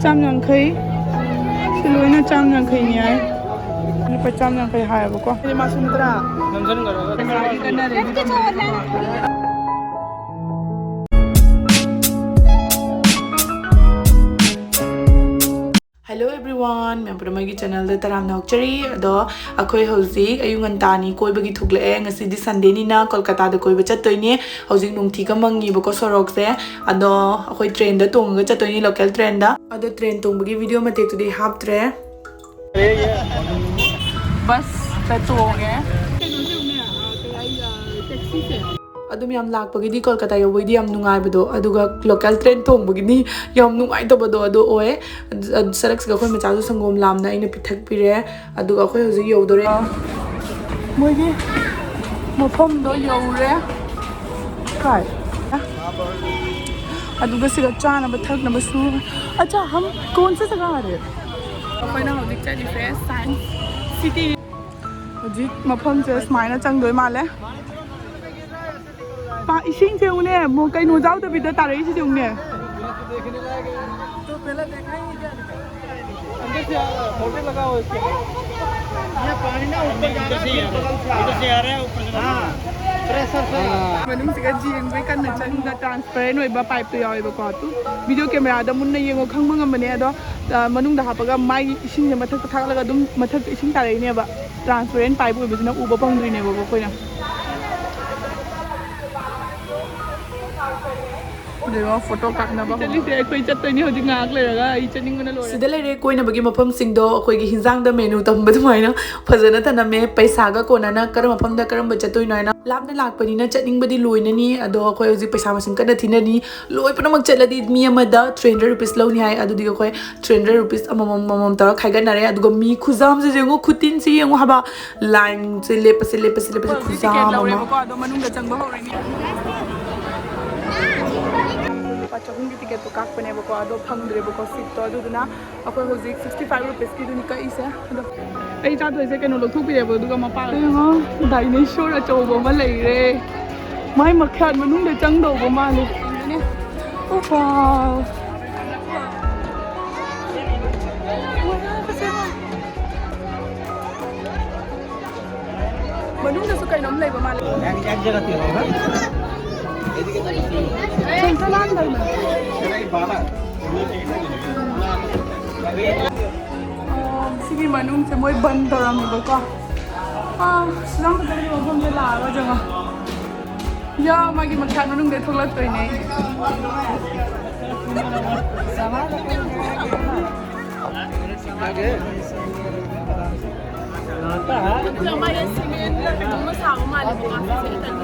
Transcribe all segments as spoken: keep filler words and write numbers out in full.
ꯆꯥꯝ ꯌꯥꯡꯈꯩ꯫ ꯁꯤ ꯂꯣꯏꯅ ꯆꯥꯝ ꯌꯥꯡꯈꯩꯅꯤ ꯍꯥꯏ꯫ ꯂꯨꯄꯥ ꯆꯥꯝ ꯌꯥꯡꯈꯩ ꯍꯥꯏꯌꯦꯕꯀꯣ꯫ ꯃꯥꯁꯨ ꯅꯠꯇ꯭ꯔꯥ? Hello everyone, ꯃꯌꯥꯝ ꯄꯨꯝꯅꯃꯛꯀꯤ ꯆꯦꯅꯦꯜꯗ ꯇꯔꯥꯝꯅ ꯑꯣꯛꯆꯔꯤ꯫ ꯑꯗꯣ ꯑꯩꯈꯣꯏ ꯍꯧꯖꯤꯛ ꯑꯌꯨꯛ ꯉꯟꯇꯥꯅꯤ ꯀꯣꯏꯕꯒꯤ ꯊꯣꯛꯂꯛꯑꯦ꯫ ꯉꯁꯤꯗꯤ ꯁꯟꯗꯦꯅꯤꯅ ꯀꯣꯜꯀꯇꯥꯗ ꯀꯣꯏꯕ ꯆꯠꯇꯣꯏꯅꯦ꯫ ꯍꯧꯖꯤꯛ ꯅꯨꯡꯊꯤꯒ ꯃꯪꯉꯤꯕꯀꯣ ꯁꯣꯔꯣꯛꯁꯦ꯫ ꯑꯗꯣ ꯑꯩꯈꯣꯏ ꯇ꯭ꯔꯦꯟꯗ ꯇꯣꯡꯉꯒ ꯆꯠꯇꯣꯏꯅꯤ, ꯂꯣꯀꯦꯜ ꯇ꯭ꯔꯦꯟꯗ꯫ ꯑꯗꯣ ꯇ꯭ꯔꯦꯟ ꯇꯣꯡꯕꯒꯤ ꯚꯤꯗꯤꯑꯣ ꯃꯇꯦꯛꯇꯨꯗꯤ ꯍꯥꯞꯇ꯭ꯔꯦ꯫ ꯕꯁꯇ ꯇꯣꯡꯉꯦ꯫ ꯑꯗꯨꯝ ꯌꯥꯝ ꯂꯥꯛꯄꯒꯤꯗꯤ ꯀꯣꯜꯀꯇꯥ ꯌꯧꯕꯒꯤꯗꯤ ꯌꯥꯝ ꯅꯨꯡꯉꯥꯏꯕꯗꯣ, ꯑꯗꯨꯒ ꯂꯣꯀꯦꯜ ꯇ꯭ꯔꯦꯟ ꯇꯣꯡꯕꯒꯤꯗꯤ ꯌꯥꯝ ꯅꯨꯡꯉꯥꯏꯇꯕꯗꯣ ꯑꯗꯨ ꯑꯣꯏ꯫ ꯑꯗꯨ ꯁꯔꯛꯁꯤꯒ ꯑꯩꯈꯣꯏ ꯃꯆꯥꯁꯨ ꯁꯪꯒꯣꯝ ꯂꯥꯝꯅ ꯑꯩꯅ ꯄꯤꯊꯛꯄꯤꯔꯦ꯫ ꯑꯗꯨꯒ ꯑꯩꯈꯣꯏ ꯍꯧꯖꯤꯛ ꯌꯧꯗꯣꯔꯦ꯫ ꯃꯣꯏꯒꯤ ꯃꯐꯝꯗꯣ ꯌꯧꯔꯦ꯫ ꯀꯥꯏ? ꯑꯗꯨꯒ ꯁꯤꯗ ꯆꯥꯅꯕ ꯊꯛꯅꯕꯁꯨ꯫ ꯑꯆꯥ, ꯍꯝ ꯀꯣꯟ ꯁꯤ ꯖꯒꯥ ꯑꯥ ꯔꯦ? ꯑꯩꯈꯣꯏꯅ ꯍꯧꯖꯤꯛ ꯆꯠꯂꯤꯁꯦ ꯁꯥꯏꯟꯁ ꯁꯤꯇꯤ꯫ ꯍꯧꯖꯤꯛ ꯃꯐꯝꯁꯦ ꯁꯨꯃꯥꯏꯅ ꯆꯪꯗꯣꯏ ꯃꯥꯜꯂꯦ꯫ ꯄꯥ, ꯏꯁꯤꯡꯁꯦ ꯌꯦꯡꯉꯨꯅꯦ, ꯃꯣ-, ꯀꯩꯅꯣ ꯌꯥꯎꯗꯕꯤꯗ ꯇꯥꯔꯛꯏꯁꯤꯗꯤ ꯌꯦꯡꯉꯨꯅꯦ꯫ अंदर से आ रहा है, मोटर लगा हुआ है इसके। ये पानी ना ऊपर जा रहा है, फिर बगल से आ रहा है। ऊपर से आ रहा है, ऊपर से। हाँ, प्रेशर से। हाँ। ꯃꯅꯨꯡꯁꯤꯒ ꯌꯦꯡꯕꯩ ꯀꯟꯅ ꯆꯪꯗ transparent ꯑꯣꯏꯕ pipe ꯇꯣ ꯌꯥꯎꯋꯦꯕꯀꯣ꯫ ꯑꯗꯨ video camera ꯗ ꯃꯨꯟꯅ ꯌꯦꯡꯉꯣ ꯈꯪꯕ ꯉꯝꯕꯅꯦ꯫ ꯑꯗꯣ, ꯑ, ꯃꯅꯨꯡꯗ ꯍꯥꯞꯄꯒ ꯃꯥꯒꯤ ꯏꯁꯤꯡꯁꯦ ꯃꯊꯛꯇ ꯊꯥꯒꯠꯂꯒ ꯑꯗꯨꯝ ꯃꯊꯛꯇ ꯏꯁꯤꯡ ꯇꯥꯔꯛꯏꯅꯦꯕ꯫ Transparent pipe ꯑꯣꯏꯕꯁꯤꯅ ꯎꯕ ꯐꯪꯗ꯭ꯔꯤꯅꯦꯕꯀꯣ ꯑꯩꯈꯣꯏꯅ꯫ ꯑꯗꯨꯒ photo ꯀꯥꯞꯅꯕ ꯆꯠꯂꯤꯁꯦ ꯑꯩꯈꯣꯏ ꯆꯠꯇꯣꯏꯅꯦ ꯍꯧꯖꯤꯛ ꯉꯥꯏꯍꯥꯛ ꯂꯩꯔꯒ꯫ ꯑꯩ ꯆꯠꯅꯤꯡꯕꯅ ꯂꯣꯏꯔꯦ꯫ ꯁꯤꯗ ꯂꯩꯔꯦ ꯀꯣꯏꯅꯕꯒꯤ ꯃꯐꯝꯁꯤꯡꯗꯣ ꯑꯩꯈꯣꯏꯒꯤ ꯍꯤꯟꯖꯥꯡꯗ menu ꯇꯝꯕ ꯑꯗꯨꯃꯥꯏꯅ ꯐꯖꯅ ꯊꯅꯝꯃꯦ꯫ ꯄꯩꯁꯥꯒ ꯀꯣꯟꯅꯅ ꯀꯔꯝꯕ ꯃꯐꯝꯗ ꯀꯔꯝꯕ ꯆꯠꯇꯣꯏꯅꯣ ꯍꯥꯏꯅ꯫ ꯂꯥꯞꯅ ꯂꯥꯛꯄꯅꯤꯅ ꯆꯠꯅꯤꯡꯕꯗꯤ ꯂꯣꯏꯅꯅꯤ, ꯑꯗꯣ ꯑꯩꯈꯣꯏ ꯍꯧꯖꯤꯛ ꯄꯩꯁꯥ ꯃꯁꯤꯡ ꯀꯟꯅ ꯊꯤꯅꯔꯤ꯫ ꯂꯣꯏ ꯄꯨꯝꯅꯃꯛ ꯆꯠꯂꯗꯤ ꯃꯤ ꯑꯃꯗ three hundred rupees ꯂꯧꯅꯤ ꯍꯥꯏ꯫ ꯑꯗꯨꯗꯤ ꯑꯩꯈꯣꯏ three hundred rupees ꯑꯃꯃꯝ ꯑꯃꯃꯝ ꯇꯧꯔ ꯈꯥꯏꯒꯠꯅꯔꯦ꯫ ꯑꯗꯨꯒ ꯃꯤ ꯈꯨꯖꯥꯝꯁꯦ ꯌꯦꯡꯉꯣ, ꯈꯨꯇꯤꯟꯁꯦ ꯌꯦꯡꯉꯣ ꯍꯥꯏꯕ꯫ Line ꯁꯦ ꯂꯦꯞꯄꯁꯦ, ꯂꯦꯞꯄꯁꯦ, ꯂꯦꯞꯄꯁꯦ, ꯍꯧꯖꯤꯛ ꯈꯨꯖꯥꯝ ticket ꯑꯃ꯫ ꯂꯧꯔꯦꯕꯀꯣ, ꯑꯗꯣ ꯃꯅꯨꯡꯗ ꯆꯪꯕ ꯍꯧꯔꯅꯤ꯫ ꯂꯨꯄꯥ ꯆꯍꯨꯝꯒꯤ ticket ꯇꯣ ꯀꯛꯄꯅꯦꯕꯀꯣ, ꯑꯗꯣ ꯐꯪꯗ꯭ꯔꯦꯕꯀꯣ seat ꯇꯣ꯫ ꯑꯗꯨꯗꯨꯅ ꯑꯩꯈꯣꯏ ꯍꯧꯖꯤꯛ sixty five rupees ꯀꯤꯗꯨꯅꯤ ꯀꯛꯏꯁꯦ꯫ ꯑꯗꯣ ꯑꯩ ꯆꯥꯗꯣꯏꯁꯦ ꯀꯩꯅꯣ ꯂꯧꯊꯣꯛꯄꯤꯔꯦꯕ, ꯑꯗꯨꯒ ꯃꯄꯥꯟ ꯌꯦꯡꯉꯣ, dinosaur ꯑꯆꯧꯕ ꯑꯃ ꯂꯩꯔꯦ꯫ ꯃꯥꯏ ꯃꯈꯥ ꯃꯅꯨꯡꯗ ꯆꯪꯗꯧꯕ ꯃꯥꯜꯂꯦ꯫ ꯎꯄꯥ꯫ ꯃꯅꯨꯡꯗꯁꯨ ꯀꯩꯅꯣꯝ ꯂꯩꯕ ꯃꯥꯜꯂꯦ꯫ ꯁꯤꯒꯤ ꯃꯅꯨꯡꯁꯦ ꯃꯣꯏ ꯕꯟ ꯇꯧꯔꯝꯃꯦꯕꯀꯣ꯫ ꯑꯥ, ꯌꯥꯝ ꯐꯖꯕ ꯃꯐꯝꯁꯦ ꯂꯥꯛꯑꯒ ꯆꯪꯉꯣ꯫ ꯌꯥ, ꯃꯥꯒꯤ ꯃꯈꯥ ꯃꯅꯨꯡꯗ ꯊꯣꯛꯂꯛꯇꯣꯏꯅꯦ꯫ ꯃꯥꯒꯤ ꯁꯤꯃꯦꯟꯠꯅ ꯀꯩꯅꯣꯝꯃ ꯁꯥꯕ ꯃꯥꯜꯂꯦꯕꯀꯣ꯫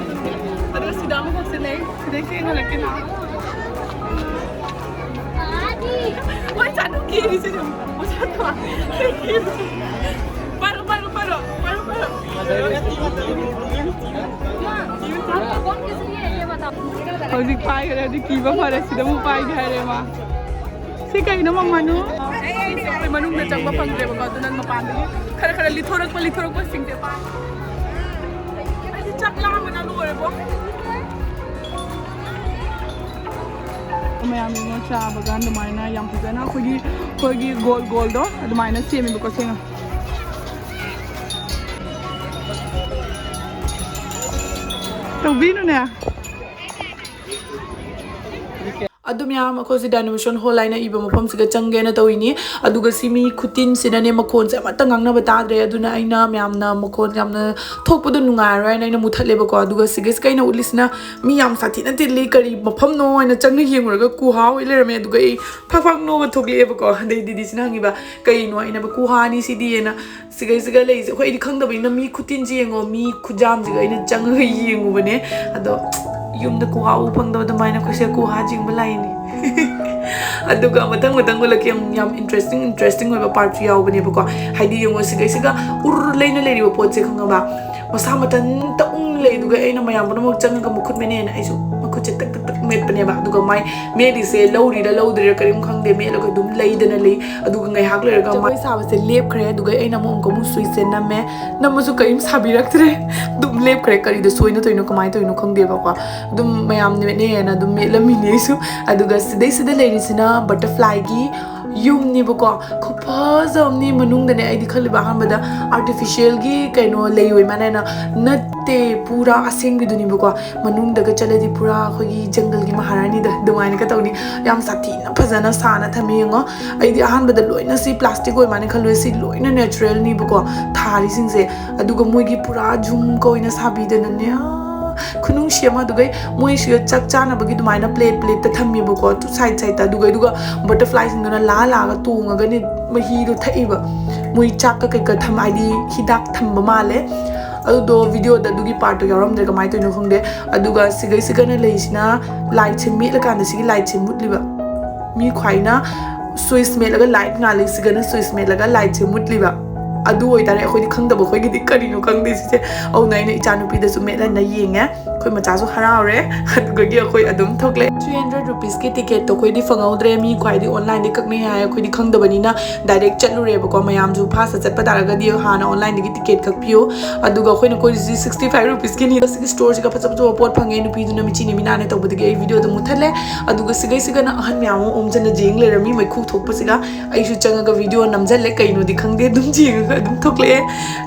ꯑꯗꯨꯒ ꯁꯤꯗ ꯑꯃꯈꯛꯁꯨ ꯂꯩ꯫ ꯁꯤꯗꯩ ꯆꯦꯟꯈꯠꯂꯛꯀꯦ ꯂꯥꯛꯑꯣ꯫ ꯃꯣꯏ ꯆꯥꯅꯨ ꯀꯤꯔꯤꯁꯦ ꯌꯦꯡꯉꯨ꯫ ꯃꯁꯥ ꯊꯣꯛꯑ꯫ ꯄꯥꯏꯔꯣ, ꯄꯥꯏꯔꯣ, ꯄꯥꯏꯔꯣ꯫ ꯄꯥꯏꯔꯣ, ꯄꯥꯏꯔꯣ꯫ ꯍꯧꯖꯤꯛ ꯄꯥꯏꯈ꯭ꯔꯦ, ꯍꯧꯖꯤꯛ ꯀꯤꯕ ꯐꯔꯦ, ꯁꯤꯗ ꯑꯃꯨꯛ ꯄꯥꯏꯒꯦ ꯍꯥꯏꯔꯦ ꯃꯥ꯫ ꯁꯤ ꯀꯩꯅꯣ ꯃꯃꯥꯅꯨ? ꯑꯩꯈꯣꯏ ꯃꯅꯨꯡꯗ ꯆꯪꯕ ꯐꯪꯗ꯭ꯔꯦꯕꯀꯣ, ꯑꯗꯨꯅ ꯃꯄꯥꯟꯗꯒꯤ ꯈꯔ ꯈꯔ ꯂꯤꯊꯣꯔꯛꯄ, ꯂꯤꯊꯣꯔꯛꯄꯁꯤꯡꯁꯦ ꯄꯥꯏ꯫ ꯑꯩꯗꯤ ꯆꯥꯛ ꯂꯥꯝꯕꯅ ꯂꯣꯏꯔꯦꯕꯣ꯫ ꯃꯌꯥꯝ ꯌꯦꯡꯉꯣ, ꯆꯥꯕꯒ ꯑꯗꯨꯃꯥꯏꯅ ꯌꯥꯝ ꯐꯖꯅ ꯑꯩꯈꯣꯏꯒꯤ, ꯑꯩꯈꯣꯏꯒꯤ ꯒꯣꯜ ꯒꯣꯜꯗꯣ ꯑꯗꯨꯃꯥꯏꯅ ꯁꯦꯝꯃꯦꯕꯀꯣ꯫ ꯁꯦꯡꯅ ꯇꯧꯕꯤꯅꯨꯅꯦ꯫ ꯑꯗꯨ ꯃꯌꯥꯝ ꯑꯩꯈꯣꯏꯁꯦ ꯗꯥꯏꯅꯣꯃꯦꯁꯟ ꯍꯣꯜ ꯍꯥꯏꯅ ꯏꯕ ꯃꯐꯝꯁꯤꯒ ꯆꯪꯒꯦꯅ ꯇꯧꯔꯤꯅꯤ꯫ ꯑꯗꯨꯒ ꯁꯤ ꯃꯤ ꯈꯨꯇꯤꯟꯁꯤꯅꯅꯦ ꯃꯈꯣꯟꯁꯦ ꯑꯃꯠꯇ ꯉꯥꯡꯅꯕ ꯇꯥꯗ꯭ꯔꯦ꯫ ꯑꯗꯨꯅ ꯑꯩꯅ ꯃꯌꯥꯝꯅ ꯃꯈꯣꯟ ꯌꯥꯝꯅ ꯊꯣꯛꯄꯗꯣ ꯅꯨꯡꯉꯥꯏꯔꯔꯣꯏ ꯍꯥꯏꯅ ꯑꯩꯅ ꯃꯨꯊꯠꯂꯦꯕꯀꯣ꯫ ꯑꯗꯨꯒ ꯁꯤꯒꯤꯁꯤꯒ ꯑꯩꯅ ꯎꯠꯂꯤꯁꯤꯅ ꯃꯤ ꯌꯥꯝ ꯁꯥꯊꯤꯅ ꯇꯤꯜꯂꯤ꯫ ꯀꯔꯤ ꯃꯐꯝꯅꯣ ꯍꯥꯏꯅ ꯆꯪꯉ ꯌꯦꯡꯉꯨꯔꯒ ꯀꯨꯍꯥ ꯑꯣꯏ ꯂꯩꯔꯝꯃꯦ꯫ ꯑꯗꯨꯒ ꯑꯩ ꯐꯛ ꯐꯛ ꯅꯣꯛꯑꯒ ꯊꯣꯛꯂꯛꯑꯦꯕꯀꯣ꯫ ꯑꯗꯩ ꯗꯤꯗꯤꯁꯤꯅ ꯍꯪꯉꯤꯕ, "ꯀꯩꯅꯣ?" ꯑꯩꯅ, "ꯀꯨꯍꯥꯅꯤ ꯁꯤꯗꯤ" ꯍꯥꯏꯅ꯫ ꯁꯤꯒꯩꯁꯤꯒ ꯂꯩꯔꯤꯁꯦ ꯑꯩꯈꯣꯏ, ꯑꯩꯗꯤ ꯈꯪꯗꯕꯅꯤꯅ, ꯃꯤ ꯈꯨꯇꯤꯟꯁꯤ ꯌꯦꯡꯉꯣ, ꯃꯤ ꯈꯨꯖꯥꯝꯁꯤꯒ ꯑꯩꯅ ꯆꯪꯉꯒ ꯌꯦꯡꯉꯨꯕꯅꯦ꯫ ꯑꯗꯣ ꯌꯨꯝꯗ ꯀꯨꯍꯥ ꯎ ꯐꯪꯗꯕ ꯑꯗꯨꯃꯥꯏꯅ ꯑꯩꯈꯣꯏꯁꯦ ꯀꯨꯍꯥ ꯆꯤꯡꯕ ꯂꯥꯛꯏꯅꯤ꯫ ꯑꯗꯨꯒ ꯃꯊꯪ ꯃꯊꯪ ꯎꯠꯂꯛꯀꯦ, ꯌꯥꯝ, ꯌꯥꯝ ꯏꯟꯇꯔꯦꯁꯇꯤꯡ, ꯏꯟꯇꯔꯦꯁꯇꯤꯡ ꯑꯣꯏꯕ ꯄꯥꯔꯠꯁꯨ ꯌꯥꯎꯕꯅꯦꯕꯀꯣ꯫ ꯍꯥꯏꯗꯤ ꯌꯦꯡꯉꯣ, ꯁꯤꯒꯩꯁꯤꯒ ꯎꯔ ꯂꯩꯅ ꯂꯩꯔꯤꯕ ꯄꯣꯠꯁꯦ, ꯈꯪꯉꯕ? ꯃꯁꯥ ꯃꯊꯟꯇ ꯎꯪ ꯂꯩ꯫ ꯑꯗꯨꯒ ꯑꯩꯅ ꯃꯌꯥꯝ ꯄꯨꯝꯅꯃꯛ ꯆꯪꯉꯒ ꯃꯈꯨꯠ ꯃꯦꯠꯅꯦꯅ ꯑꯩꯁꯨ ꯃꯈꯨꯠꯁꯦ ꯇꯛ ꯇꯛ ꯇꯛ ꯃꯦꯠꯄꯅꯦꯕ꯫ ꯑꯗꯨꯒ ꯃꯥꯏ ꯃꯦꯠꯂꯤꯁꯦ ꯂꯧꯔꯤꯔ ꯂꯧꯗ꯭ꯔꯤꯔ ꯀꯔꯤꯝ ꯈꯪꯗꯦ, ꯃꯦꯠꯂꯒ ꯑꯗꯨꯝ ꯂꯩꯗꯅ ꯂꯩ꯫ ꯑꯗꯨꯒ ꯉꯥꯏꯍꯥꯛ ꯂꯩꯔꯒ ꯃꯥꯏ ꯖꯒꯣꯏ ꯁꯥꯕꯁꯦ ꯂꯦꯞꯈ꯭ꯔꯦ꯫ ꯑꯗꯨꯒ ꯑꯩꯅ ꯑꯃꯨꯛ ꯑꯃꯨꯛꯀ ꯑꯃꯨꯛ ꯁ꯭ꯋꯤꯠꯆꯁꯦ ꯅꯝꯃꯦ꯫ ꯅꯝꯃꯁꯨ ꯀꯔꯤꯝ ꯁꯥꯕꯤꯔꯛꯇ꯭ꯔꯦ꯫ ꯑꯗꯨꯝ ꯂꯦꯞꯈ꯭ꯔꯦ꯫ ꯀꯔꯤꯗ ꯁꯣꯏꯅ ꯇꯧꯔꯤꯅꯣ, ꯀꯃꯥꯏꯅ ꯇꯧꯔꯤꯅꯣ ꯈꯪꯗꯦꯕꯀꯣ꯫ ꯑꯗꯨꯝ ꯃꯌꯥꯝ ꯃꯦꯠꯅꯦꯅ ꯑꯗꯨꯝ ꯃꯦꯠꯂꯝꯃꯤꯅꯦ ꯑꯩꯁꯨ꯫ ꯑꯗꯨꯒ ꯁꯤꯗꯩꯁꯤꯗ ꯂꯩꯔꯤꯁꯤꯅ ꯕꯇꯔꯐ꯭ꯂꯥꯏꯒꯤ ꯌꯨꯝꯅꯤꯕꯀꯣ, ꯈꯨꯐꯖ ꯑꯃꯅꯤ꯫ ꯃꯅꯨꯡꯗꯅꯦ ꯑꯩꯗꯤ ꯈꯜꯂꯤꯕ ꯑꯍꯥꯟꯕꯗ ꯑꯥꯔꯇꯤꯐꯤꯁꯤꯌꯦꯜꯒꯤ ꯀꯩꯅꯣ ꯂꯩ ꯑꯣꯏ ꯃꯥꯅ ꯍꯥꯏꯅ, ꯅꯠꯇꯦ, ꯄꯨꯔꯥ ꯑꯁꯦꯡꯕꯤꯗꯨꯅꯤꯕꯀꯣ꯫ ꯃꯅꯨꯡꯗꯒ ꯆꯠꯂꯗꯤ ꯄꯨꯔꯥ ꯑꯩꯈꯣꯏꯒꯤ ꯖꯪꯒꯜꯒꯤ ꯃꯍꯥꯔꯥꯅꯤꯗ ꯑꯗꯨꯃꯥꯏꯅꯒ ꯇꯧꯅꯤ꯫ ꯌꯥꯝ ꯁꯥꯊꯤꯅ ꯐꯖꯅ ꯁꯥꯅ ꯊꯝꯃꯤ ꯌꯦꯡꯉꯣ꯫ ꯑꯩꯗꯤ ꯑꯍꯥꯟꯕꯗ ꯂꯣꯏꯅ ꯁꯤ ꯄ꯭ꯂꯥꯁꯇꯤꯛ ꯑꯣꯏ ꯃꯥꯅ ꯈꯜꯂꯨꯔꯦ꯫ ꯁꯤ ꯂꯣꯏꯅ ꯅꯦꯆꯔꯦꯜꯅꯤꯕꯀꯣ ꯊꯥꯔꯤꯁꯤꯡꯁꯦ꯫ ꯑꯗꯨꯒ ꯃꯣꯏꯒꯤ ꯄꯨꯔꯥ ꯖꯨꯝꯒ ꯑꯣꯏꯅ ꯁꯥꯕꯤꯗꯅꯅꯦ, ꯈꯨꯅꯨꯡꯁꯤ ꯑꯃ꯫ ꯑꯗꯨꯒꯩ ꯃꯣꯏꯁꯨ ꯆꯥꯛ ꯆꯥꯅꯕꯒꯤ ꯑꯗꯨꯃꯥꯏꯅ ꯄ꯭ꯂꯦꯠ ꯄ꯭ꯂꯦꯠꯇ ꯊꯝꯃꯦꯕꯀꯣ, ꯇꯨ ꯁꯥꯏꯠ ꯁꯥꯏꯠꯇ꯫ ꯑꯗꯨꯒ ꯑꯗꯨꯒ ꯕꯇꯔꯐ꯭ꯂꯥꯏꯁꯤꯡꯗꯨꯅ ꯂꯥ ꯂꯥꯒ ꯇꯣꯡꯉꯒꯅꯦ ꯃꯍꯤꯗꯣ ꯊꯛꯏꯕ꯫ ꯃꯣꯏ ꯆꯥꯛꯀ ꯀꯩꯀ ꯊꯝ ꯍꯥꯏꯗꯤ ꯍꯤꯗꯥꯛ ꯊꯝꯕ ꯃꯥꯜꯂꯦ꯫ ꯑꯗꯨꯗꯣ ꯚꯤꯗꯤꯑꯣꯗ ꯑꯗꯨꯒꯤ ꯄꯥꯔꯠꯇꯣ ꯌꯥꯎꯔꯝꯗ꯭ꯔꯦ, ꯀꯃꯥꯏꯅ ꯇꯧꯔꯤꯅꯣ ꯈꯪꯗꯦ꯫ ꯑꯗꯨꯒ ꯁꯤꯒꯩꯁꯤꯒꯅ ꯂꯩꯁꯤꯅ ꯂꯥꯏꯠꯁꯦ ꯃꯦꯠꯂꯀꯥꯟꯗ ꯁꯤꯒꯤ ꯂꯥꯏꯠꯁꯦ ꯃꯨꯠꯂꯤꯕ꯫ ꯃꯤ ꯈ꯭ꯋꯥꯏꯅ ꯁ꯭ꯋꯤꯁ ꯃꯦꯠꯂꯒ ꯂꯥꯏꯠ ꯉꯥꯜꯂꯤꯁꯤꯒꯅ ꯁ꯭ꯋꯤꯁ ꯃꯦꯠꯂꯒ ꯂꯥꯏꯠꯁꯦ ꯃꯨꯠꯂꯤꯕ꯫ ꯑꯗꯨ ꯑꯣꯏꯇꯥꯔꯦ ꯑꯩꯈꯣꯏꯗꯤ ꯈꯪꯗꯕ, ꯑꯩꯈꯣꯏꯒꯤꯗꯤ ꯀꯔꯤꯅꯣ ꯈꯪꯗꯦ ꯁꯤꯁꯦ꯫ ꯑꯗꯨꯅ ꯑꯩꯅ ꯏꯆꯥꯅꯨꯄꯤꯗꯁꯨ ꯃꯦꯠꯍꯟꯅ ꯌꯦꯡꯉꯦ꯫ ꯑꯩꯈꯣꯏ ꯃꯆꯥꯁꯨ ꯍꯔꯥꯎꯔꯦ꯫ ꯑꯗꯨꯗꯒꯤ ꯑꯩꯈꯣꯏ ꯑꯗꯨꯝ ꯊꯣꯛꯂꯛꯑꯦ꯫ ꯊ꯭ꯔꯤ ꯍꯟꯗ꯭ꯔꯦꯠ ꯔꯨꯄꯤꯁꯀꯤ ꯇꯤꯀꯦꯠꯇꯣ ꯑꯩꯈꯣꯏꯗꯤ ꯐꯪꯍꯧꯗ꯭ꯔꯦ꯫ ꯃꯤ ꯈ꯭ꯋꯥꯏꯗꯤ ꯑꯣꯟꯂꯥꯏꯟꯗꯒꯤ ꯀꯛꯅꯩ ꯍꯥꯏ, ꯑꯩꯈꯣꯏꯗꯤ ꯈꯪꯗꯕꯅꯤꯅ ꯗꯥꯏꯔꯦꯛ ꯆꯠꯂꯨꯔꯦꯕꯀꯣ꯫ ꯃꯌꯥꯝꯁꯨ ꯐꯥꯁꯇ ꯆꯠꯄ ꯇꯥꯔꯒꯗꯤ ꯍꯥꯟꯅ ꯑꯣꯟꯂꯥꯏꯟꯗꯒꯤ ꯇꯤꯀꯦꯠ ꯀꯛꯄꯤꯌꯨ꯫ ꯑꯗꯨꯒ ꯑꯩꯈꯣꯏꯅ ꯀꯣꯏꯔꯤꯁꯤ ꯁꯤꯛꯁꯇꯤ ꯐꯥꯏꯚ ꯔꯨꯄꯤꯁꯀꯤꯅꯤ꯫ ꯁꯤꯒꯤ ꯁ꯭ꯇꯣꯔꯁꯤꯒ ꯐꯖ ꯐꯖꯕ ꯄꯣꯠ ꯐꯪꯉꯦ꯫ ꯅꯨꯄꯤꯗꯨꯅ ꯃꯤꯆꯤꯅꯤ ꯃꯤꯅꯥꯅꯦ ꯇꯧꯕꯗꯒꯤ ꯑꯩ ꯚꯤꯗꯤꯑꯣꯗꯣ ꯃꯨꯠꯊꯠꯂꯦ꯫ ꯑꯗꯨꯒ ꯁꯤꯒꯩꯁꯤꯒꯅ ꯑꯍꯟ ꯃꯌꯥꯝ ꯑꯃ ꯑꯣꯝꯖꯅ ꯌꯦꯡ ꯂꯩꯔꯝꯃꯤ ꯃꯩꯈꯨ ꯊꯣꯛꯄꯁꯤꯒ꯫ ꯑꯩꯁꯨ ꯆꯪꯉꯒ ꯚꯤꯗꯤꯑꯣ ꯅꯝꯖꯜꯂꯦ꯫ ꯀꯩꯅꯣꯗꯤ ꯈꯪꯗꯦ, ꯑꯗꯨꯝ ꯌꯦꯡꯉꯒ ꯑꯗꯨꯝ ꯊꯣꯛꯂꯛꯑꯦ꯫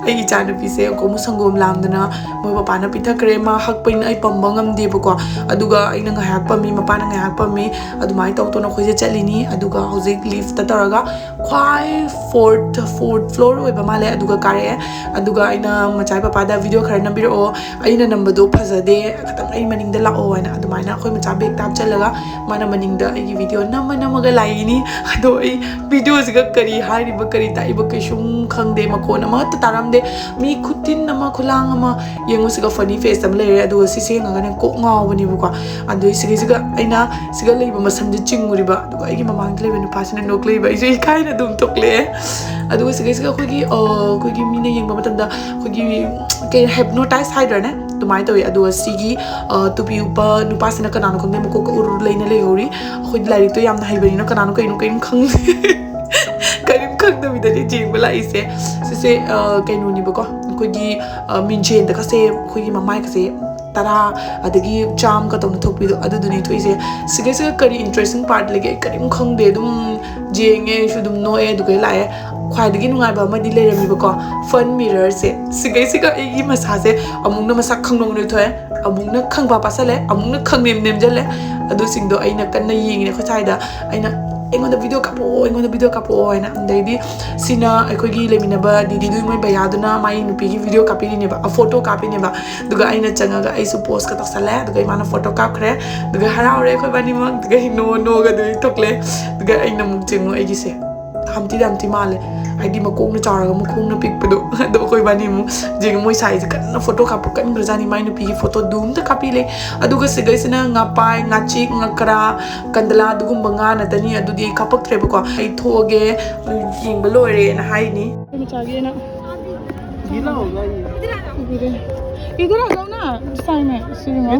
ꯑꯩ ꯏꯆꯥꯅꯨꯄꯤꯁꯦ ꯑꯃꯨꯛ ꯁꯪꯒꯣꯝ ꯂꯥꯝꯗꯅ ꯃꯣꯏ ꯄꯄꯥꯅ ꯄꯤꯊꯛꯈ꯭ꯔꯦ꯫ ꯃꯥ ꯍꯛꯄꯅꯤꯅ ꯑꯩ ꯄꯝꯕ ꯉꯝꯗꯦꯕꯀꯣ꯫ ꯑꯗꯨꯒ ꯑꯩꯅ ꯉꯥꯏꯍꯥꯛ ꯄꯝꯃꯤ, ꯃꯄꯥꯅ ꯉꯥꯏꯍꯥꯛ ꯄꯝꯃꯤ, ꯑꯗꯨꯃꯥꯏꯅ ꯇꯧꯗꯅ ꯑꯩꯈꯣꯏꯁꯦ ꯆꯠꯂꯤꯅꯤ꯫ ꯑꯗꯨꯒ ꯍꯧꯖꯤꯛ ꯂꯤꯐꯇ ꯇꯧꯔꯒ ꯈ꯭ꯋꯥꯏ ꯐꯣꯔꯠ ꯐꯣꯔꯠ ꯐ꯭ꯂꯣꯔ ꯑꯣꯏꯕ ꯃꯥꯜꯂꯦ, ꯑꯗꯨꯒ ꯀꯥꯔꯛꯑꯦ꯫ ꯑꯗꯨꯒ ꯑꯩꯅ ꯃꯆꯥꯏ ꯄꯄꯥꯗ ꯚꯤꯗꯤꯑꯣ ꯈꯔ ꯅꯝꯕꯤꯔꯛꯑꯣ, ꯑꯩꯅ ꯅꯝꯕꯗꯣ ꯐꯖꯗꯦ, ꯈꯤꯇꯪ ꯑꯩ ꯃꯅꯤꯡꯗ ꯂꯥꯛꯑꯣ ꯍꯥꯏꯅ ꯑꯗꯨꯃꯥꯏꯅ ꯑꯩꯈꯣꯏ ꯃꯆꯥ ꯕꯦꯒꯇ ꯍꯥꯞꯆꯜꯂꯒ ꯃꯥꯅ ꯃꯅꯤꯡꯗ ꯑꯩꯒꯤ ꯚꯤꯗꯤꯑꯣ ꯅꯝꯃ ꯅꯝꯃꯒ ꯂꯥꯛꯏꯅꯤ꯫ ꯑꯗꯣ ꯑꯩ ꯚꯤꯗꯤꯑꯣꯁꯤꯒ ꯀꯔꯤ ꯍꯥꯏꯔꯤꯕ ꯀꯔꯤ ꯇꯥꯛꯏꯕ ꯀꯩꯁꯨꯝ ꯈꯪꯗꯦ, ꯃꯈꯣꯟ ꯑꯃꯠꯇ ꯇꯥꯔꯝꯗꯦ꯫ ꯃꯤ ꯈꯨꯇꯤꯟ ꯑꯃ ꯈꯨꯂꯥꯡ ꯑꯃ꯫ ꯌꯦꯡꯉꯨ, ꯁꯤꯒ ꯐꯅꯤ ꯐꯦꯁ ꯑꯃ ꯂꯩꯔꯦ, ꯑꯗꯨꯒ ꯁꯤꯁꯦ ꯌꯦꯡꯉꯒꯅꯦ ꯀꯣꯛ ꯉꯥꯎꯕꯅꯦꯕꯀꯣ꯫ ꯑꯗꯨꯏ ꯁꯤꯒꯤꯁꯤꯒ ꯑꯩꯅ ꯁꯤꯒ ꯂꯩꯕ ꯃꯁꯝꯁꯦ ꯆꯤꯡꯉꯨꯔꯤꯕ, ꯑꯗꯨꯒ ꯑꯩꯒꯤ ꯃꯃꯥꯡꯗ ꯂꯩꯕ ꯅꯨꯄꯥꯁꯤꯅ ꯅꯣꯛꯂꯛꯏꯕ꯫ ꯑꯩꯁꯨ ꯏꯀꯥꯏꯅ ꯑꯗꯨꯝ ꯇꯣꯛꯂꯛꯑꯦ꯫ ꯑꯗꯨꯒ ꯁꯤꯒꯩꯁꯤꯒ ꯑꯩꯈꯣꯏꯒꯤ ꯑ, ꯑꯩꯈꯣꯏꯒꯤ ꯃꯤꯅ ꯌꯦꯡꯕ ꯃꯇꯝꯗ ꯑꯩꯈꯣꯏꯒꯤ ꯀꯩ ꯍꯥꯏꯞꯅꯣꯇꯥꯏꯁ ꯍꯥꯏꯗ꯭ꯔꯅꯦ, ꯑꯗꯨꯃꯥꯏꯅ ꯇꯧꯋꯤ꯫ ꯑꯗꯨꯒ ꯁꯤꯒꯤ ꯑ, ꯇꯨꯄꯤ ꯎꯞꯄ ꯅꯨꯄꯥꯁꯤꯅ ꯀꯅꯥꯅꯣ ꯈꯪꯗꯦ, ꯃꯀꯣꯛꯀ ꯎꯔꯨꯔꯨ ꯂꯩꯅ ꯂꯩꯍꯧꯔꯤ꯫ ꯑꯩꯈꯣꯏꯗꯤ ꯂꯥꯏꯔꯤꯛꯇꯣ ꯌꯥꯝꯅ ꯍꯩꯕꯅꯤꯅ ꯀꯅꯥꯅꯣ ꯀꯩꯅꯣ ꯀꯔꯤꯝ ꯈꯪꯗꯦ꯫ ꯀꯔꯤꯝ ꯈꯪꯗꯕꯤꯗꯅꯦ ꯌꯦꯡꯕ ꯂꯥꯛꯏꯁꯦ꯫ ꯁꯤꯁꯦ ꯑ, ꯀꯩꯅꯣꯅꯦꯕꯀꯣ, ꯑꯩꯈꯣꯏꯒꯤ ꯑ, ꯃꯤꯡꯁꯦꯟꯗꯒꯁꯦ ꯑꯩꯈꯣꯏꯒꯤ ꯃꯃꯥꯏꯒꯁꯦ ꯇꯔꯥ, ꯑꯗꯒꯤ ꯆꯥꯝꯃꯒ ꯇꯧꯅ ꯊꯣꯛꯄꯤꯗꯣ, ꯑꯗꯨꯗꯨꯅꯦ ꯊꯣꯛꯏꯁꯦ꯫ ꯁꯤꯒꯩꯁꯤꯒ ꯀꯔꯤ interesting part ꯂꯩꯒꯦ? ꯑꯩ ꯀꯔꯤꯝ ꯈꯪꯗꯦ꯫ ꯑꯗꯨꯝ ꯌꯦꯡꯉꯦ, ꯑꯩꯁꯨ ꯑꯗꯨꯝ ꯅꯣꯛꯑꯦ, ꯑꯗꯨꯒ ꯂꯥꯛꯑꯦ꯫ ꯈ꯭ꯋꯥꯏꯗꯒꯤ ꯅꯨꯡꯉꯥꯏꯕ ꯑꯃꯗꯤ ꯂꯩꯔꯝꯃꯤꯕꯀꯣ, fun mirrorꯁꯦ꯫ ꯁꯤꯒꯩꯁꯤꯒ ꯑꯩꯒꯤ ꯃꯁꯥꯁꯦ ꯑꯃꯨꯛꯅ ꯃꯁꯛ ꯈꯪꯅꯣꯡ ꯅꯣꯏꯊꯣꯛꯑꯦ, ꯑꯃꯨꯛꯅ ꯈꯪꯕ ꯄꯥꯁꯜꯂꯦ, ꯑꯃꯨꯛꯅ ꯈꯪꯅꯦꯝ ꯅꯦꯝꯖꯜꯂꯦ꯫ ꯑꯗꯨꯁꯤꯡꯗꯣ ꯑꯩꯅ ꯀꯟꯅ ꯌꯦꯡꯉꯤꯅꯦ ꯑꯩꯈꯣꯏ ꯁ꯭ꯋꯥꯏꯗ꯫ ꯑꯩꯅ, "ꯑꯩꯉꯣꯟꯗ video ꯀꯥꯞꯄꯛꯑꯣ, ꯑꯩꯉꯣꯟꯗ video ꯀꯥꯞꯄꯛꯑꯣ" ꯍꯥꯏꯅ꯫ ꯑꯗꯩꯗꯤ ꯁꯤꯅ ꯑꯩꯈꯣꯏꯒꯤ ꯂꯩꯃꯤꯟꯅꯕ ꯗꯤꯗꯤꯗꯨ, ꯃꯣꯏ ꯕꯌꯥꯗꯨꯅ ꯃꯥꯏ ꯅꯨꯄꯤꯒꯤ video ꯀꯥꯞꯄꯤꯔꯤꯅꯦꯕ, ꯑ, photo ꯀꯥꯞꯄꯤꯅꯦꯕ꯫ ꯑꯗꯨꯒ ꯑꯩꯅ ꯆꯪꯉꯒ ꯑꯩꯁꯨ poseꯀ ꯇꯧꯁꯜꯂꯦ꯫ ꯑꯗꯨꯒ ꯏꯃꯥꯅ photo ꯀꯥꯞꯈ꯭ꯔꯦ꯫ ꯑꯗꯨꯒ ꯍꯔꯥꯎꯔꯦ ꯑꯩꯈꯣꯏ ꯕꯥꯅꯤꯃꯛ꯫ ꯑꯗꯨꯒ ꯍꯤ ꯅꯣ ꯅꯣꯒ ꯑꯗꯨꯗꯤ ꯊꯣꯛꯂꯦ꯫ ꯑꯗꯨꯒ ꯑꯩꯅ ꯑꯃꯨꯛ ꯆꯦꯡꯉꯨ ꯑꯩꯒꯤꯁꯦ꯫ ꯍꯝꯇꯤꯗ ꯍꯝꯇꯤ ꯃꯥꯜꯂꯦ꯫ ꯍꯥꯏꯗꯤ ꯃꯀꯣꯛꯅ ꯆꯥꯎꯔꯒ ꯃꯈꯣꯡꯅ ꯄꯤꯛꯄꯗꯣ꯫ ꯑꯗꯣ ꯑꯩꯈꯣꯏ ꯕꯥꯅꯤ ꯑꯃꯨꯛ ꯌꯦꯡꯉꯨ, ꯃꯣꯏ ꯁꯥꯏꯁꯦ ꯀꯟꯅ photo ꯀꯥꯞꯄ ꯀꯟꯈ꯭ꯔꯖꯥꯠꯅꯤ꯫ ꯃꯥꯏ ꯅꯨꯄꯤꯒꯤ photo ꯗꯨꯝꯇ ꯀꯥꯞꯄꯤ ꯂꯩ꯫ ꯑꯗꯨꯒ ꯁꯤꯗꯩꯁꯤꯅ ꯉꯥꯄꯥꯏ, ꯉꯥꯆꯤꯛ, ꯉꯀ꯭ꯔꯥ, ꯀꯟꯗꯂꯥ ꯑꯗꯨꯒꯨꯝꯕ ꯉꯥ ꯅꯠꯇꯅꯤ꯫ ꯑꯗꯨꯗꯤ ꯑꯩ ꯀꯥꯞꯄꯛꯇ꯭ꯔꯦꯕꯀꯣ꯫ ꯑꯩ ꯊꯣꯛꯑꯒꯦ, ꯌꯦꯡꯕ ꯂꯣꯏꯔꯦꯅ ꯍꯥꯏꯅꯤ꯫ ꯃꯆꯥꯒꯤꯅ ꯏꯗꯨꯔ ꯍꯧꯗꯧꯅ ꯁꯥꯏꯅꯦ ꯁꯤꯒꯨꯝꯕ꯫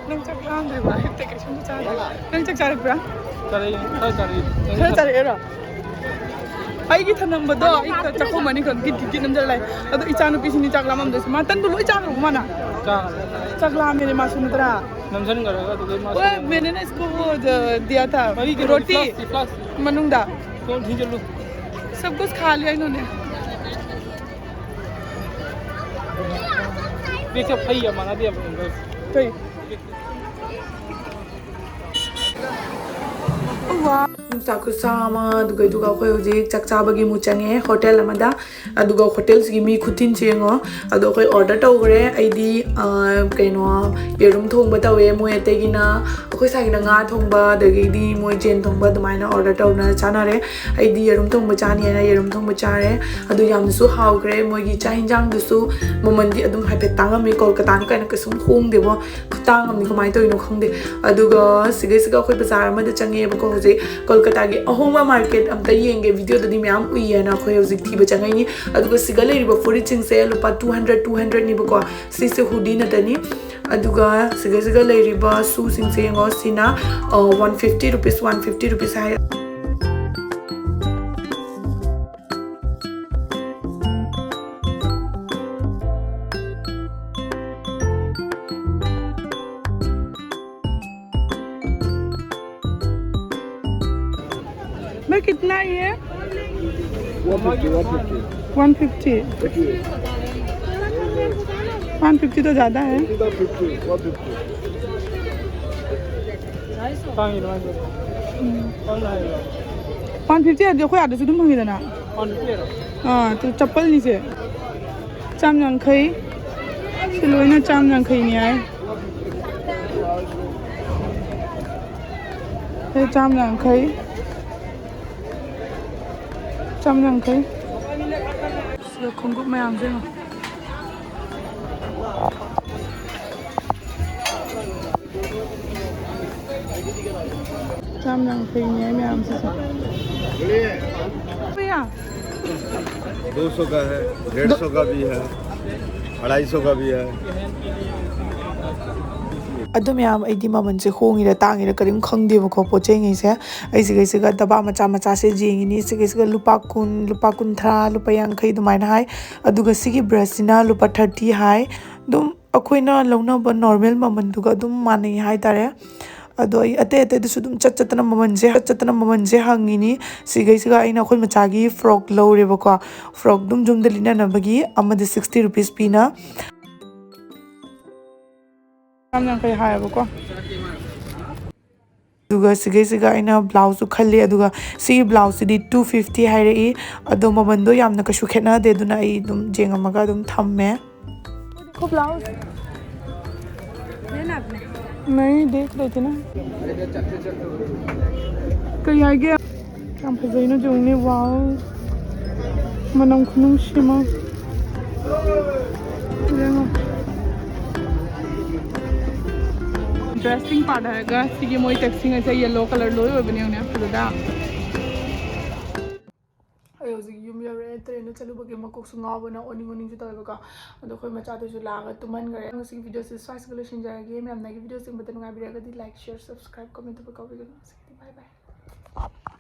ꯅꯪ ꯆꯥꯛ ꯂꯥꯝꯗ꯭ꯔꯤꯕ꯭ꯔꯥ? ꯑꯌꯨꯛꯇ ꯀꯩꯁꯨꯝ ꯆꯥꯗ꯭ꯔꯤ꯫ ꯅꯪ ꯆꯥꯛ ꯆꯥꯔꯛꯄ꯭ꯔꯥ? ꯆꯥꯔꯛꯑꯦ, ꯈꯔ ꯆꯥꯔꯛꯑꯦ꯫ ꯈꯔ ꯆꯥꯔꯛꯑꯦꯔꯣ? ꯑꯩꯒꯤ ꯊꯅꯝꯕꯗꯣ ꯑꯩ ꯆꯥꯛꯈꯨꯝ ꯑꯅꯤ ꯈꯛ ꯒꯤꯠ ꯒꯤꯠ ꯒꯤꯠ ꯅꯝꯖꯜꯂꯦ꯫ ꯑꯗꯣ ꯏꯆꯥ ꯅꯨꯄꯤꯁꯤꯅꯤ ꯆꯥꯛ ꯂꯥꯝꯃꯝꯗꯣꯏꯁꯦ꯫ ꯃꯥ ꯇꯟꯗꯨ ꯂꯣꯏ ꯆꯥꯈ꯭ꯔꯕ ꯃꯥꯅ? ꯆꯥꯈ꯭ꯔꯦ꯫ ꯆꯥꯛ ꯂꯥꯝꯃꯦꯅꯦ ꯃꯥꯁꯨ ꯅꯠꯇ꯭ꯔꯥ? ꯅꯝꯁꯤꯟꯈ꯭ꯔꯒ ꯑꯗꯨꯗꯩ ꯃꯥꯁꯨ वो मैंने ना इसको वो द-, दिया था, ꯃꯔꯤ ꯀꯩꯅꯣ, रोटी फ्लास्क, फ्लास्क। ꯃꯅꯨꯡꯗ꯫ ꯀꯣꯟ ꯊꯤꯡꯖꯤꯜꯂꯨ꯫ सब कुछ खा लिया इन्होंने। ꯄꯤꯛꯁꯦ ꯐꯩ ꯌꯥꯝ ꯃꯥꯟꯅꯗꯦꯕ꯫ ꯀꯩ? ꯆꯥꯛ ꯈꯨꯠꯁꯥ ꯑꯃ, ꯑꯗꯨꯒ, ꯑꯗꯨꯒ ꯑꯩꯈꯣꯏ ꯍꯧꯖꯤꯛ ꯆꯥꯛ ꯆꯥꯕꯒꯤ ꯑꯃꯨꯛ ꯆꯪꯉꯦ ꯍꯣꯇꯦꯜ ꯑꯃꯗ꯫ ꯑꯗꯨꯒ ꯍꯣꯇꯦꯜꯁꯤꯒꯤ ꯃꯤ ꯈꯨꯊꯤꯟꯁꯦ ꯌꯦꯡꯉꯣ꯫ ꯑꯗꯣ ꯑꯩꯈꯣꯏ order ꯇꯧꯈ꯭ꯔꯦ꯫ ꯑꯩꯗꯤ, ꯑ, ꯀꯩꯅꯣ, ꯌꯦꯔꯨꯝ ꯊꯣꯡꯕ ꯇꯧꯋꯦ꯫ ꯃꯣꯏ ꯑꯇꯩꯒꯤꯅ, ꯑꯩꯈꯣꯏ ꯁꯥꯏꯒꯤꯅ ꯉꯥ ꯊꯣꯡꯕ, ꯑꯗꯒꯤꯗꯤ ꯃꯣꯏ ꯌꯦꯟ ꯊꯣꯡꯕ ꯑꯗꯨꯃꯥꯏꯅ order ꯇꯧꯅ ꯆꯥꯅꯔꯦ꯫ ꯑꯩꯗꯤ ꯌꯦꯔꯨꯝ ꯊꯣꯡꯕ ꯆꯥꯅꯤ ꯍꯥꯏꯅ ꯌꯦꯔꯨꯝ ꯊꯣꯡꯕ ꯆꯥꯔꯦ꯫ ꯑꯗꯨ ꯌꯥꯝꯅꯁꯨ ꯍꯥꯎꯈ꯭ꯔꯦ꯫ ꯃꯣꯏꯒꯤ ꯆꯥꯛ ꯍꯤꯟꯖꯥꯡꯗꯨꯁꯨ ꯃꯃꯜꯗꯤ ꯑꯗꯨꯝ ꯍꯥꯏꯐꯦꯠ ꯇꯥꯡꯉꯝꯃꯤ꯫ ꯀꯣꯜꯀꯇꯥꯅꯤ ꯀꯥꯏꯅ ꯀꯩꯁꯨꯝ ꯍꯣꯡꯗꯦꯕꯣ꯫ ꯈꯨꯇꯥꯡ ꯑꯃꯅꯤ, ꯀꯃꯥꯏꯅ ꯇꯧꯔꯤꯅꯣ ꯈꯪꯗꯦ꯫ ꯑꯗꯨꯒ ꯁꯤꯒꯩꯁꯤꯒ ꯑꯩꯈꯣꯏ ꯕꯖꯥꯔ ꯑꯃꯗ ꯆꯪꯉꯛꯑꯦꯕꯀꯣ꯫ ꯍꯧꯖꯤꯛ ꯀꯣꯜꯀꯇꯥꯒꯤ ꯑꯍꯣꯡꯕ market ꯑꯝꯇ ꯌꯦꯡꯒꯦ, videoꯗꯗꯤ ꯃꯌꯥꯝ ꯎꯏꯌꯦꯅ ꯑꯩꯈꯣꯏ ꯍꯧꯖꯤꯛ ꯊꯤꯕ ꯆꯪꯉꯛꯏꯅꯤ꯫ ꯑꯗꯨꯒ ꯁꯤꯒ ꯂꯩꯔꯤꯕ ꯐꯨꯔꯤꯠꯁꯤꯡꯁꯦ ꯂꯨꯄꯥ two hundred, two hundredꯅꯤꯕꯀꯣ꯫ ꯁꯤꯁꯦ hoodie ꯅꯠꯇꯅꯤ꯫ ꯑꯗꯨꯒ ꯁꯤꯒꯩꯁꯤꯒ ꯂꯩꯔꯤꯕ shoeꯁꯤꯡꯁꯦ ꯌꯦꯡꯉꯣ꯫ ꯁꯤꯅ, ꯑ, one fifty rupees, one fifty rupees ꯍꯥꯏ꯫ भाई, कितना ये? One fifty, one fifty. One fifty. One fifty तो ज़्यादा है। Fifty, one fifty. One fifty ꯍꯥꯏꯗꯤ ꯑꯩꯈꯣꯏ ꯑꯥꯗꯁꯨ ꯑꯗꯨꯝ ꯐꯪꯉꯤꯗꯅ꯫ ꯑꯥ, ꯇꯨ ꯆꯄꯜꯅꯤꯁꯦ꯫ ꯆꯥꯝ ꯌꯥꯡꯈꯩ꯫ ꯁꯤ ꯂꯣꯏꯅ ꯆꯥꯝ ꯌꯥꯡꯈꯩꯅꯤ ꯍꯥꯏ꯫ ꯁꯤ ꯆꯥꯝ ꯌꯥꯡꯈꯩ꯫ ꯆꯥꯝ ꯌꯥꯡꯈꯩ꯫ ꯁꯤꯗ ꯈꯣꯡꯎꯞ ꯃꯌꯥꯝꯁꯦ ꯌꯦꯡꯉꯣ꯫ ꯆꯥꯝ ꯌꯥꯡꯈꯩꯅꯦ ꯃꯌꯥꯝꯁꯤꯁꯨ꯫ ꯀꯌꯥ? दो सौ का है, डेढ़ सौ का भी है, अढ़ाई सौ का भी है। ꯑꯗꯨ ꯃꯌꯥꯝ ꯑꯩꯗꯤ ꯃꯃꯜꯁꯦ ꯍꯣꯡꯉꯤꯔ ꯇꯥꯡꯉꯤꯔ ꯀꯔꯤꯝ ꯈꯪꯗꯦꯕꯀꯣ꯫ ꯄꯣꯠ ꯆꯩꯉꯩꯁꯦ ꯑꯩ ꯁꯤꯒꯩꯁꯤꯒ ꯗꯕꯥ ꯃꯆꯥ ꯃꯆꯥꯁꯦ ꯌꯦꯡꯉꯤꯅꯤ꯫ ꯁꯤꯒꯩꯁꯤꯒ ꯂꯨꯄꯥ ꯀꯨꯟ, ꯂꯨꯄꯥ ꯀꯨꯟꯊ꯭ꯔꯥ, ꯂꯨꯄꯥ ꯌꯥꯡꯈꯩ ꯑꯗꯨꯃꯥꯏꯅ ꯍꯥꯏ꯫ ꯑꯗꯨꯒ ꯁꯤꯒꯤ ꯕ꯭ꯔꯁꯁꯤꯅ ꯂꯨꯄꯥ ꯊꯥꯔꯇꯤ ꯍꯥꯏ꯫ ꯑꯗꯨꯝ ꯑꯩꯈꯣꯏꯅ ꯂꯧꯅꯕ ꯅꯣꯔꯃꯦꯜ ꯃꯃꯜꯗꯨꯒ ꯑꯗꯨꯝ ꯃꯥꯟꯅꯩ ꯍꯥꯏꯇꯥꯔꯦ꯫ ꯑꯗꯣ ꯑꯩ ꯑꯇꯩ ꯑꯇꯩꯗꯁꯨ ꯑꯗꯨꯝ ꯆꯠ ꯆꯠꯇꯅ ꯃꯃꯜꯁꯦ ꯆꯠ ꯆꯠꯇꯅ ꯃꯃꯜꯁꯦ ꯍꯪꯉꯤꯅꯤ꯫ ꯁꯤꯒꯩꯁꯤꯒ ꯑꯩꯅ ꯑꯩꯈꯣꯏ ꯃꯆꯥꯒꯤ ꯐ꯭ꯔꯣꯛ ꯂꯧꯔꯦꯕꯀꯣ꯫ ꯐ꯭ꯔꯣꯛ ꯑꯗꯨꯝ ꯌꯨꯝꯗ ꯂꯤꯠꯅꯅꯕꯒꯤ ꯑꯃꯗ ꯁꯤꯛꯁꯇꯤ ꯔꯨꯄꯤꯁ ꯄꯤꯅ꯫ ꯆꯥꯝ ꯌꯥꯡꯈꯩ ꯍꯥꯏꯌꯦꯕꯀꯣ꯫ ꯑꯗꯨꯒ ꯁꯤꯒꯩꯁꯤꯒ ꯑꯩꯅ ꯕ꯭ꯂꯥꯎꯁꯁꯨ ꯈꯜꯂꯤ꯫ ꯑꯗꯨꯒ ꯁꯤꯒꯤ ꯕ꯭ꯂꯥꯎꯁꯁꯤꯗꯤ ꯇꯨ ꯐꯤꯐꯇꯤ ꯍꯥꯏꯔꯛꯏ꯫ ꯑꯗꯣ ꯃꯃꯜꯗꯣ ꯌꯥꯝꯅ ꯀꯩꯁꯨ ꯈꯦꯠꯅꯗꯦ, ꯑꯗꯨꯅ ꯑꯩ ꯑꯗꯨꯝ ꯌꯦꯡꯉꯝꯃꯒ ꯑꯗꯨꯝ ꯊꯝꯃꯦ꯫ देखो ब्लाउज। नहीं, देख रहे थे ना। ꯀꯩ ꯍꯥꯏꯒꯦ? ꯌꯥꯝ ꯐꯖꯩꯅ ꯌꯦꯡꯉꯨꯅꯦ꯫ ꯋꯥꯎ, ꯃꯅꯝ ꯈꯨꯅꯨꯡꯁꯤꯃ꯫ ꯌꯦꯡꯉꯣ꯫ ꯗ꯭ꯔꯦꯁꯤꯡ ꯄꯥꯔꯠ ꯍꯥꯏꯔꯒ ꯁꯤꯒꯤ ꯃꯣꯏ ꯇꯦꯛꯁꯤꯡ ꯑꯁꯦ ꯌꯦꯜꯂꯣ ꯀꯂꯔ ꯂꯣꯏ ꯑꯣꯏꯕꯅꯦ꯫ ꯌꯦꯡꯉꯨꯅꯦ, ꯐꯖꯗ꯭ꯔꯥ? ꯑꯩ ꯍꯧꯖꯤꯛ ꯌꯨꯝ ꯌꯧꯔꯛꯑꯦ꯫ ꯇ꯭ꯔꯦꯟꯗ ꯆꯠꯂꯨꯕꯒꯤ ꯃꯀꯣꯛꯁꯨ ꯉꯥꯎꯕꯅ ꯑꯣꯅꯤꯡ ꯑꯣꯅꯤꯡꯁꯨ ꯇꯧꯋꯦꯕꯀꯣ꯫ ꯑꯗꯣ ꯑꯩꯈꯣꯏ ꯃꯆꯥꯗꯨꯁꯨ ꯂꯥꯛꯑꯒ ꯇꯨꯝꯍꯟꯈ꯭ꯔꯦ꯫ ꯉꯁꯤꯒꯤ ꯚꯤꯗꯤꯑꯣꯁꯦ ꯁ꯭ꯋꯥꯏꯁꯤꯒ ꯂꯣꯏꯁꯤꯟꯖꯔꯒꯦ꯫ ꯃꯌꯥꯝꯅ ꯑꯩꯒꯤ ꯚꯤꯗꯤꯑꯣꯁꯦ ꯌꯦꯡꯕꯗ ꯅꯨꯡꯉꯥꯏꯕꯤꯔꯒꯗꯤ like, share, subscribe, comment ꯇꯧꯕ ꯀꯥꯎꯕꯤꯒꯅꯨ꯫ ꯉꯁꯤꯒꯤꯗꯤ bye bye꯫